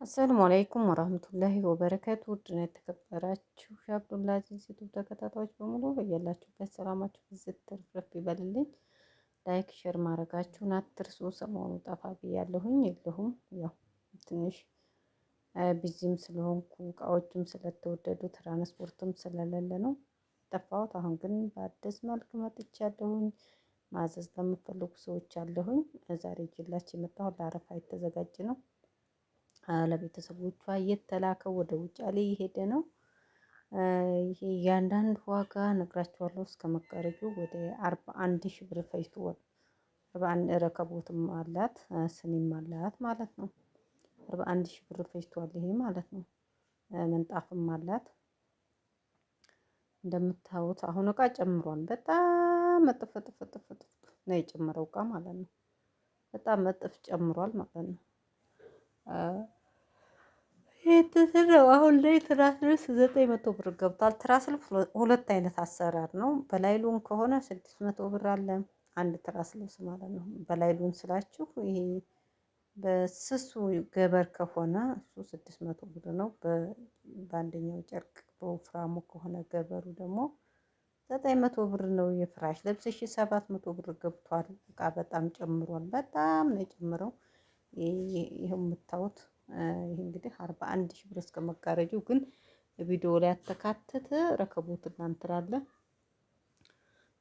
السلام عليكم ورحمة الله وبركاته። ውድና የተከበራችሁ የአብዱላዚዝ ዩቱብ ተከታታዮች በሙሉ በያላችሁበት ሰላማችሁ ብዝት ትርፍርፍ ይበልልኝ። Like share ማድረጋችሁን አትርሱ። ሰሞኑ ጠፋ ብያለሁኝ የለሁም፣ ያው ትንሽ busy ም ስለሆንኩ እቃዎችም ስለተወደዱ ትራንስፖርትም ስለሌለ ነው ጠፋሁት። አሁን ግን በአዲስ መልክ መጥቻለሁኝ። ማዘዝ ለምትፈልጉ ሰዎች አለሁኝ። ዛሬ ይዤላችሁ የመጣሁት ለአረፋ የተዘጋጀ ነው። ለቤተሰቦቿ እየተላከ ወደ ውጫሌ እየሄደ ነው። ይሄ እያንዳንዱ ዋጋ ነግራችኋለሁ። እስከ መጋረጁ ወደ 41,000 ብር ፈጅቶ 41 ረከቦትም አላት ስኒም አላት ማለት ነው። 41,000 ብር ፈጅቷል ይሄ ማለት ነው። ምንጣፍም አላት እንደምታዩት። አሁን እቃ ጨምሯል። በጣም እጥፍ እጥፍ እጥፍ እጥፍ ነው የጨመረው እቃ ማለት ነው። በጣም እጥፍ ጨምሯል ማለት ነው። የተሰራው አሁን ላይ ትራስ ልብስ 900 ብር ገብቷል። ትራስ ልብስ ሁለት አይነት አሰራር ነው። በላይሉን ከሆነ 600 ብር አለ አንድ ትራስ ልብስ ማለት ነው። በላይሉን ስላችሁ ይሄ በስሱ ገበር ከሆነ እሱ 600 ብር ነው። በአንደኛው ጨርቅ በወፍራሙ ከሆነ ገበሩ ደግሞ 900 ብር ነው። የፍራሽ ልብስ 700 ብር ገብቷል። እቃ በጣም ጨምሯል። በጣም ነው የጨምረው። ይሄው የምታዩት ይህ እንግዲህ 41,000 ብር እስከ መጋረጁ፣ ግን ቪዲዮ ላይ ያተካተተ ረከቦት እናንተ አለ።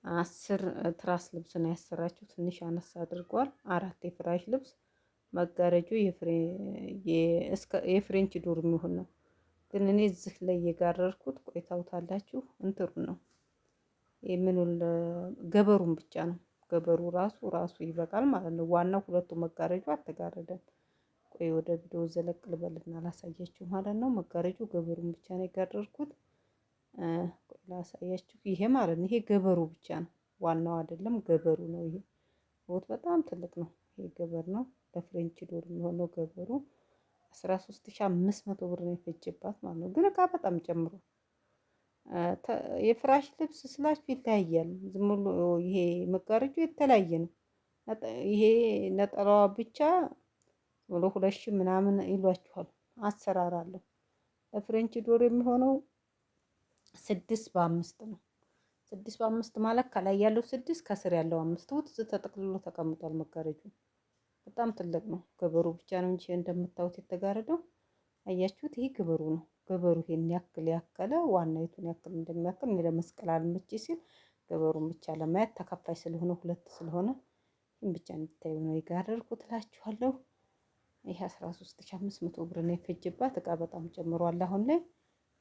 10 ትራስ ልብስ ነው ያሰራችው። ትንሽ አነስ አድርጓል። አራት የፍራሽ ልብስ መጋረጁ የ French door የሚሆን ነው። ግን እኔ እዚህ ላይ የጋረርኩት ቆይታውታላችሁ እንትሩ ነው የምኑን ገበሩን ብቻ ነው። ገበሩ ራሱ ራሱ ይበቃል ማለት ነው። ዋናው ሁለቱ መጋረጁ አልተጋረደም። ቆይ ወደ ቪዲዮ ዘለቅ ልበልና ላሳያችሁ ማለት ነው። መጋረጁ ገበሩን ብቻ ነው የጋረርኩት። ቆይ ላሳያችሁ። ይሄ ማለት ነው። ይሄ ገበሩ ብቻ ነው፣ ዋናው አይደለም፣ ገበሩ ነው። ይሄ ቦት በጣም ትልቅ ነው። ይሄ ገበር ነው፣ ለ French door የሚሆነው ገበሩ 13,500 ብር ነው የፈጀባት ማለት ነው። ግን እቃ በጣም ጨምሮ የፍራሽ ልብስ ስላችሁ ይለያያል። ዝም ብሎ ይሄ መጋረጁ የተለያየ ነው። ይሄ ነጠላዋ ብቻ ብሎ 2,000 ምናምን ይሏችኋል። አሰራር አለው። ለ French door የሚሆነው 6 በ5 ነው። 6 በ5 ማለት ከላይ ያለው ስድስት ከስር ያለው አምስት ውጥ ተጠቅልሎ ተቀምጧል። መጋረጁ በጣም ትልቅ ነው። ገበሩ ብቻ ነው እንጂ እንደምታዩት የተጋረደው አያችሁት? ይሄ ገበሩ ነው። ገበሩ ይሄን ያክል ያከለ ዋናይቱን ያክል እንደሚያክል እኔ ለመስቀል አልመቼ ሲል ገበሩን ብቻ ለማየት ተከፋይ ስለሆነ ሁለት ስለሆነ ይህን ብቻ እንድታዩ ነው የጋረድኩት እላችኋለሁ። ይሄ 13,500 ብር ነው የፈጀባት። እቃ በጣም ጨምሯል አሁን ላይ።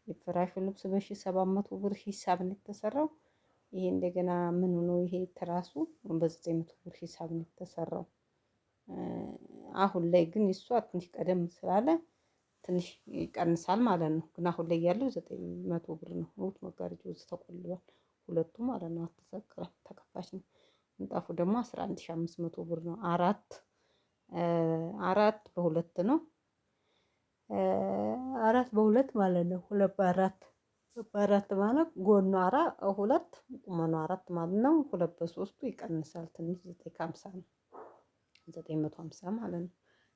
የፍራሹ ልብስ በ700 ብር ሂሳብ ነው የተሰራው። ይሄ እንደገና ምኑ ነው ይሄ ትራሱ በ900 ብር ሂሳብ ነው የተሰራው። አሁን ላይ ግን እሷ ትንሽ ቀደም ስላለ ትንሽ ይቀንሳል ማለት ነው። ግን አሁን ላይ ያለው 900 ብር ነው። ሁለት መጋረጃው ተቆልሏል ሁለቱ ማለት ነው። አልተሰቀለም፣ ተከፋች ነው። ምንጣፉ ደግሞ 11,500 ብር ነው። አራት አራት በሁለት ነው። አራት በሁለት ማለት ነው። ሁለት በአራት በአራት ማለት ጎኑ ሁለት ቁመኑ አራት ማለት ነው። ሁለት በሶስቱ ይቀንሳል ትንሽ 950 ነው። 950 ማለት ነው።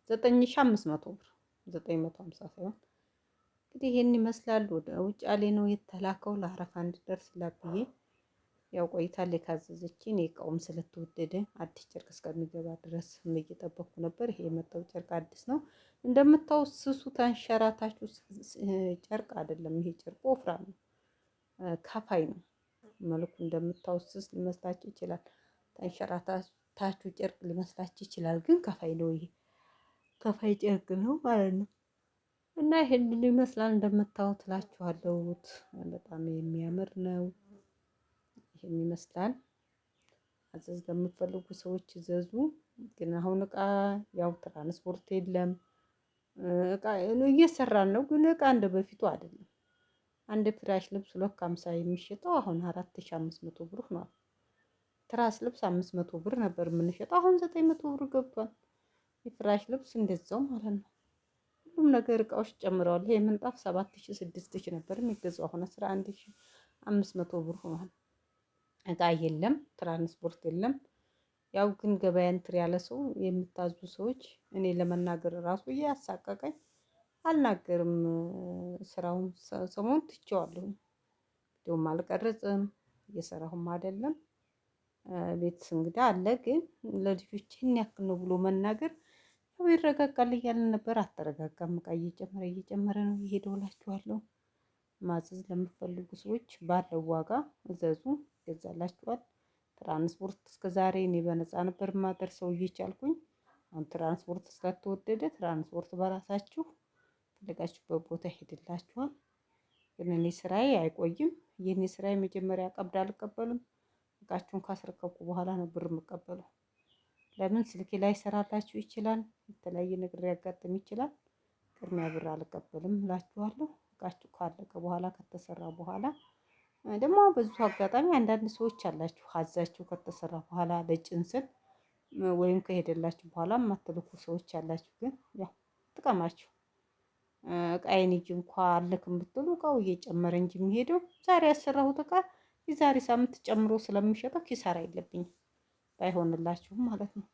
9,500 ብር 950 ሳይሆን እንግዲህ ይሄን ይመስላል። ወደ ውጫሌ ነው የተላከው ለአረፋ እንዲደርስ ላብዬ ያው ቆይታለች ካዘዘችኝ። እቃውም ስለተወደደ አዲስ ጨርቅ እስከሚገባ ድረስ እየጠበኩ ነበር። ይሄ የመጣው ጨርቅ አዲስ ነው እንደምታዩት፣ ስሱ ተንሸራታችሁ ጨርቅ አይደለም። ይሄ ጨርቅ ወፍራም ነው፣ ከፋይ ነው መልኩ። እንደምታዩት ስስ ሊመስላችሁ ይችላል፣ ተንሸራታችሁ ጨርቅ ሊመስላችሁ ይችላል፣ ግን ከፋይ ነው። ይሄ ከፋይ ጨርቅ ነው ማለት ነው። እና ይሄንን ይመስላል እንደምታዩት እላችኋለሁ። በጣም የሚያምር ነው። ይሄን ይመስላል። አዘዝ ለምትፈልጉ ሰዎች እዘዙ። ግን አሁን እቃ ያው ትራንስፖርት የለም። እቃ እየሰራን ነው፣ ግን እቃ እንደ በፊቱ አይደለም። አንድ ፍራሽ ልብስ 250 የሚሸጠው አሁን 4,500 ብር ሆኗል። ትራስ ልብስ 500 ብር ነበር የምንሸጠው፣ አሁን 900 ብር ገብቷል። የፍራሽ ልብስ እንደዛው ማለት ነው። ሁሉም ነገር እቃዎች ጨምረዋል። ይሄ ምንጣፍ 7,000 6,000 ነበር የሚገዛው አሁን 11,500 ብር ሆኗል። እቃ የለም፣ ትራንስፖርት የለም። ያው ግን ገበያ እንትን ያለ ሰው የምታዙ ሰዎች እኔ ለመናገር ራሱ እያሳቀቀኝ አልናገርም። ስራውን ሰሞኑን ትቼዋለሁ። ቪዲዮም አልቀርጽም፣ እየሰራሁም አይደለም። ቤት እንግዳ አለ፣ ግን ለልጆች ይህን ያክል ነው ብሎ መናገር ያው ይረጋጋል እያልን ነበር። አልተረጋጋም። እቃ እየጨመረ እየጨመረ ነው እየሄደው እላችኋለሁ። ማዘዝ ለምትፈልጉ ሰዎች ባለው ዋጋ እዘዙ፣ ይገዛላችኋል። ትራንስፖርት እስከ ዛሬ እኔ በነፃ ነበር የማደርሰው እየቻልኩኝ። አሁን ትራንስፖርት ስለተወደደ ትራንስፖርት በራሳችሁ ፈለጋችሁበት ቦታ ይሄድላችኋል። ግን እኔ ስራዬ አይቆይም። የእኔ ስራዬ መጀመሪያ ቀብድ አልቀበልም። እቃችሁን ካስረከብኩ በኋላ ነው ብር የምቀበለው። ለምን ስልኬ ላይ ሰራላችሁ ይችላል፣ የተለያየ ነገር ሊያጋጥም ይችላል። ቅድሚያ ብር አልቀበልም እላችኋለሁ። እቃችሁ ካለቀ በኋላ ከተሰራ በኋላ ደግሞ በዚሁ አጋጣሚ አንዳንድ ሰዎች አላችሁ አዛችሁ ከተሰራ በኋላ ለጭን ስል ወይም ከሄደላችሁ በኋላ የማትልኩ ሰዎች አላችሁ። ግን ያው ጥቀማችሁ እቃዬን ይዤ እንኳ አልክም ብትሉ እቃው እየጨመረ እንጂ የሚሄደው ዛሬ ያሰራሁት እቃ የዛሬ ሳምንት ጨምሮ ስለሚሸጠው ኪሳራ የለብኝም፣ ባይሆንላችሁም ማለት ነው።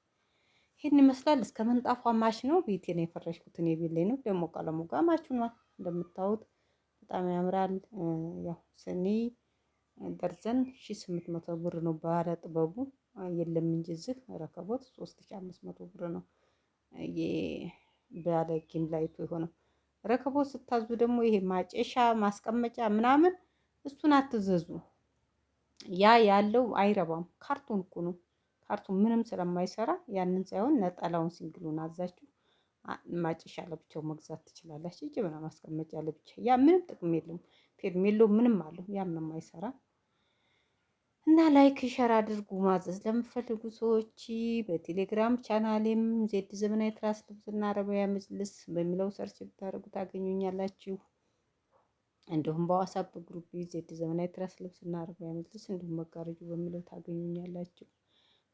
ይህን ይመስላል። እስከ ምንጣፏ match ነው። ቤቴ ነው የፈረሽኩት እኔ ቤት ላይ ነው። ደግሞ ቀለሙ ጋር match ሆኗል እንደምታዩት በጣም ያምራል። ያው ስኒ ደርዘን 1800 ብር ነው ባለ ጥበቡ የለም እንጂ እዚህ ረከቦት 3500 ብር ነው ባለ ጊም light ኡ የሆነው። ረከቦት ስታዙ ደግሞ ይሄ ማጨሻ ማስቀመጫ ምናምን እሱን አትዘዙ። ያ ያለው አይረባም። ካርቶን እኮ ነው። ካርቶን ምንም ስለማይሰራ ያንን ሳይሆን ነጠላውን single ኡን አዛችሁ ማጨሻ ለብቻው መግዛት ትችላላችሁ። ጀበና ማስቀመጫ ለብቻ፣ ያ ምንም ጥቅም የለውም። ፌርሜሎ ምንም አለው፣ ያ ምንም አይሰራ እና like share አድርጉ። ማዘዝ ለምትፈልጉ ሰዎች በቴሌግራም ቻናሌም ዜድ ዘመናዊ ትራስ ልብስና አረቢያ መጅልስ በሚለው search ብታደርጉ ታገኙኛላችሁ። እንዲሁም በዋትስአፕ group ዜድ ዘመናዊ ትራስ ልብስና አረቢያ መጅልስ እንዲሁም መጋረጁ በሚለው ታገኙኛላችሁ።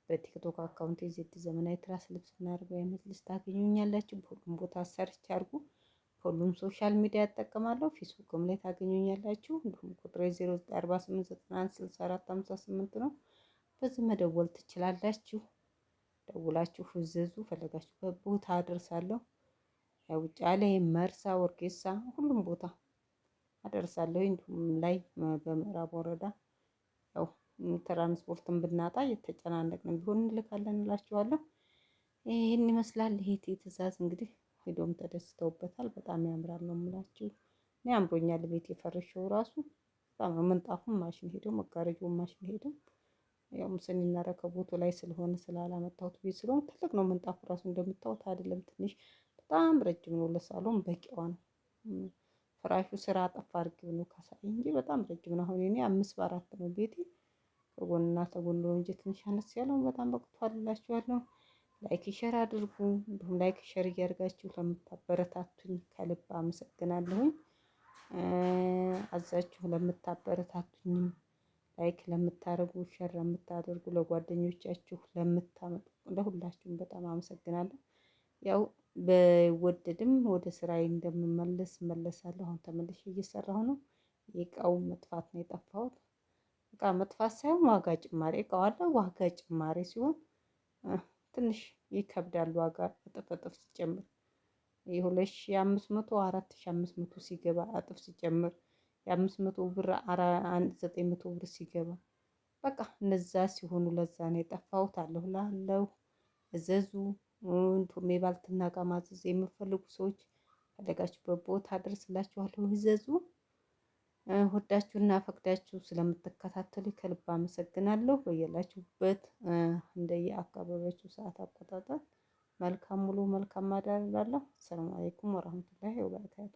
በቲክቶክ account ዜድ ዘመናዊ ትራስ ልብስና አረቢያ መጅልስ ታገኙኛላችሁ። በሁሉም ቦታ search አድርጉ። ሁሉም social media እጠቀማለሁ። ፌስቡክም ላይ ታገኙኛላችሁ። እንዲሁም ቁጥሬ 0948916458 ነው። በዚህ መደወል ትችላላችሁ። ደውላችሁ እዘዙ። ፈለጋችሁበት ቦታ አደርሳለሁ። ውጫሌ፣ መርሳ፣ ወርጌሳ ሁሉም ቦታ አደርሳለሁ። እንዲሁም ላይ በምዕራብ ወረዳ ያው ትራንስፖርትን ብናጣ የተጨናነቅን ቢሆን እንልካለን እላችኋለሁ። ይህን ይመስላል። ይሄ ትዕዛዝ እንግዲህ ሄዶም ተደስተውበታል። በጣም ያምራል ነው የምላችሁ። እኔ አምሮኛል። ቤት የፈረሸው ራሱ በጣም ነው። ምንጣፉም ማሽን ሄደው መጋረጃውም ማሽን ሄደው ያው ስኒና ረከቦቱ ላይ ስለሆነ ስላላመጣሁት ቤት ስለሆነ ትልቅ ነው ምንጣፉ ራሱ እንደምታዩት አይደለም፣ ትንሽ በጣም ረጅም ነው። ለሳሎን በቂዋ ነው። ፍራሹ ስራ ጠፋ አድርጌው ነው ካሳይ እንጂ በጣም ረጅም ነው። አሁን እኔ 5 በ4 ነው ቤቴ ከጎንና ተጎን ነው እንጂ ትንሽ አነስ ያለው በጣም በቅቷል እላችኋለሁ። like share አድርጉ። እንዲሁም like share እያደርጋችሁ ለምታበረታቱኝ ከልብ አመሰግናለሁኝ። አዛችሁ ለምታበረታቱኝም like ለምታደርጉ share ለምታደርጉ ለጓደኞቻችሁ ለምታመጡ ለሁላችሁም በጣም አመሰግናለሁ። ያው በወደድም ወደ ስራዬ እንደምመለስ እመለሳለሁ። አሁን ተመልሼ እየሰራሁ ነው። የእቃው መጥፋት ነው የጠፋሁት። እቃ መጥፋት ሳይሆን ዋጋ ጭማሪ እቃው አለ፣ ዋጋ ጭማሪ ሲሆን ትንሽ ይከብዳል። ዋጋ እጥፍ እጥፍ ሲጨምር የ2500 4500 ሲገባ እጥፍ ሲጨምር የ500 ብር 900 ብር ሲገባ በቃ እነዛ ሲሆኑ ለዛ ነው የጠፋሁት። አለሁ ላለው እዘዙ። እንዲሁም የባልትና እቃ ማዘዝ የምፈልጉ ሰዎች ፈለጋችሁበት ቦታ አደርስላችኋለሁ። እዘዙ። ወዳችሁና ፈቅዳችሁ ስለምትከታተሉ ከልብ አመሰግናለሁ። በያላችሁበት እንደየአካባቢያችሁ ሰዓት አቆጣጠር መልካም ሙሉ መልካም ማዳር እላለሁ። ሰላም አለይኩም ወራህመቱላሂ ወበረካቱ።